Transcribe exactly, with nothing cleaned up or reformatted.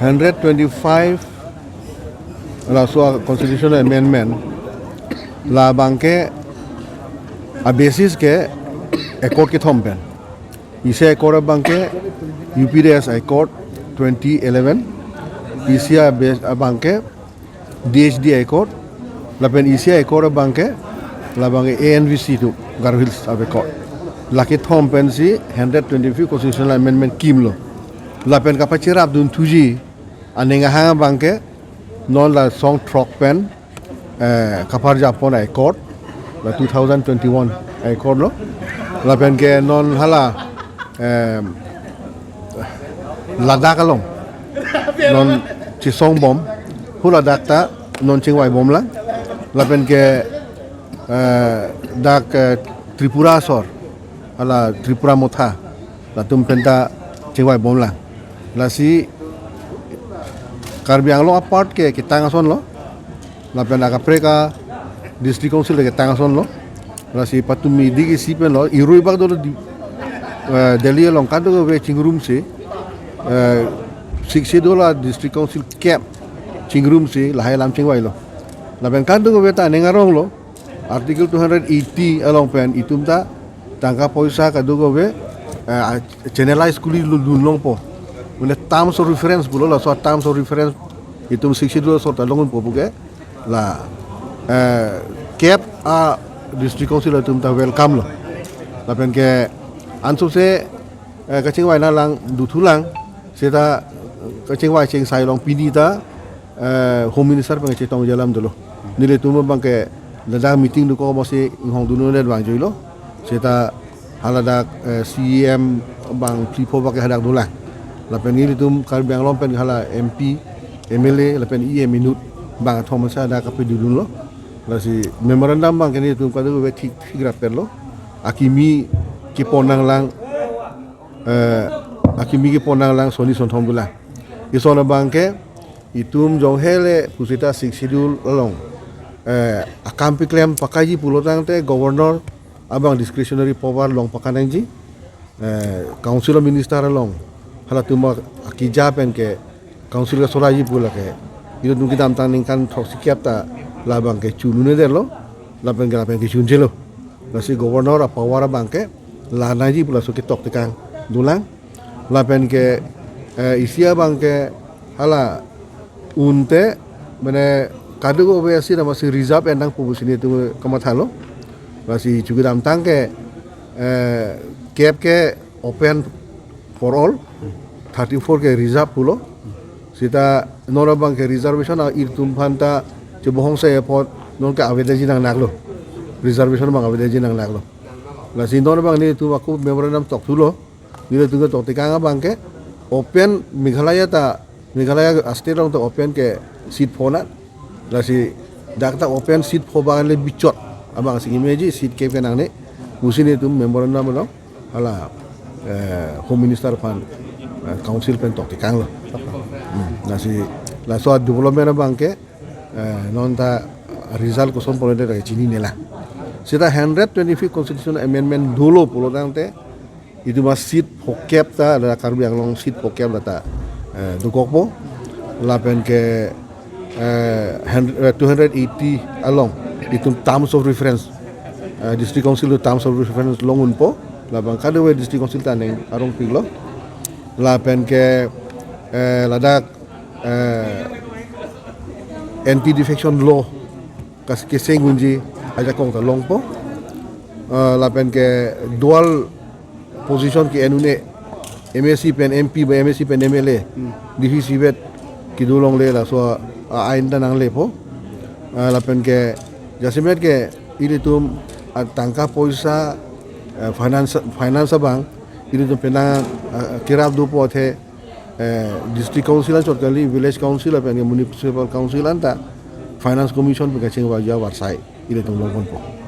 Hundred twenty-five laso constitutional amendment labang ke a basis ke accord kethom pen. Isi accord abang ke U P D S Accord twenty eleven, isi a base abang ke D H D Accord, lapen isi accord abang ke labang ke A N V C atum, Garo Hills Accord. Lake kethom pensi hundred twenty-fifth constitutional amendment kimlo. Lapen kapachirap dun thuji aning ahang abang ke non la song throk pen eh, kaparjapon accord, la two thousand twenty-one accord lo. Lapen ke non hala, em, ladak along non chesong bom, hu ladak ta non chingvai bom lang. Lapen ke, eh, dak, eh, Tripura asor, hala Tipra Motha, latum pen ta chingvai bom lang. Lasi Karbi Anglong apart ke ketang ason lo. Lapen akaprek a district council ke ketang ason lo. Lasi patumi dik isi pen lo, irui bak dolo di, eh, Delhi along kadokave chingrumsi, eh, Sixth Schedule a district council kep chingrumsi lahai alam chingvai lo. Lapen kadokave ta aning arong lo, Article two hundred eighty along pen itum ta tangka poisa kadokave, eh, channelize kuli lu-, dun longpo. Mane terms of reference pulo, laso terms of reference itum Sixth Schedule asor ta long unpo pu ke la, eh, kep a district council atum ta welcome lo. Lapen ke ansose, eh, kachingvai nanglang dothu lang, seta kachingvai chingsai along pini ta, eh, Home Minister pen chetongji alam dolo. Nelitum abang ke ladak meeting dokok masi inghong dun-un-edet vangjuilo. Seta haladak, eh, C E M abang phli pho bak ke hadak dolang. Lapen nelitum Karbi Anglong pen hala M P, M L A, lapen E M inut bangkethom masi hadak kapedodunlo. Lasi memorandum abang ke nelitum kadokave thik, thik rapetlo. Akimi kepon nanglang, eh, akimi kepon nanglang sonni sonthom dolang. Ison abang ke itum jong hele pusita Sixth Schedule along, eh, akam paklem pakaiji pulo tangte governor abang discretionary power long pakanangji, eh, council of minister along halatum akija pen ke council ke soraiji pu lake, ilitum kedamtang ningkan throksi kep ta labang ke chun-un-edetlo, lapen ke lapen ke chunjelo. Lasi governor a power abang ke lanangji pu laso ketok tekang dolang. Lapen ke, eh, isi abang ke hala unte, mane kadokave asi nama si reserve endang pu pusi nelitum kamathalo. Lasi chu kedamtang ke, eh, kep ke open for all, thirty-four ke reserve pulo. Seta non abang ke reservation a ilitum aphan ta chebohong se apot non ke avedetji nangnaklo. Reservation abang avedetji nangnaklo. Lasi non abang nelitum ako memorandum tokthulo. Nelitum ketok tekang abang ke open Meghalaya ta, Meghalaya state along ta open ke seat pho na. Lasi dak ta open seat pho abang le bichot abang si imeji seat ke penang ne. Pusi nelitum memorandum along hala, eh, Home Minister aphan, eh, council pen tok tekanglo. Hmm. Lasi laso development abang ke, eh, non ta result koson pulote ta chinine lang. Seta hundred twenty-fifth constitution amendment dolo pulo tangte itum a seat phokep ta, la Karbi Anglong seat phokep la ta, eh, dokokpo. Lapen ke, eh, hundred, eh, two hundred eighty along itum terms of reference, eh, district council terms of reference long unpo. Labang kadokave district council ta aning arongpiklo. Lapen ke, eh, ladak, eh, anti defection law kas keseng unji ajakong ta longpo. Eh, lapen ke dual position ke-en un-e, M A C pen M P ba M A C pen M L A, Hmm. D V C vet kedo longle laso a ain ta nanglepo. Eh, lapen ke jasemet ke ilitum a tangka poisa, eh, finance, finance abang ilitum penang, eh, kerap dopo athe, eh, district council anchot kali, village council lapen municipal council anta finance commission pen kachingvai avarsai ilitum longponpo.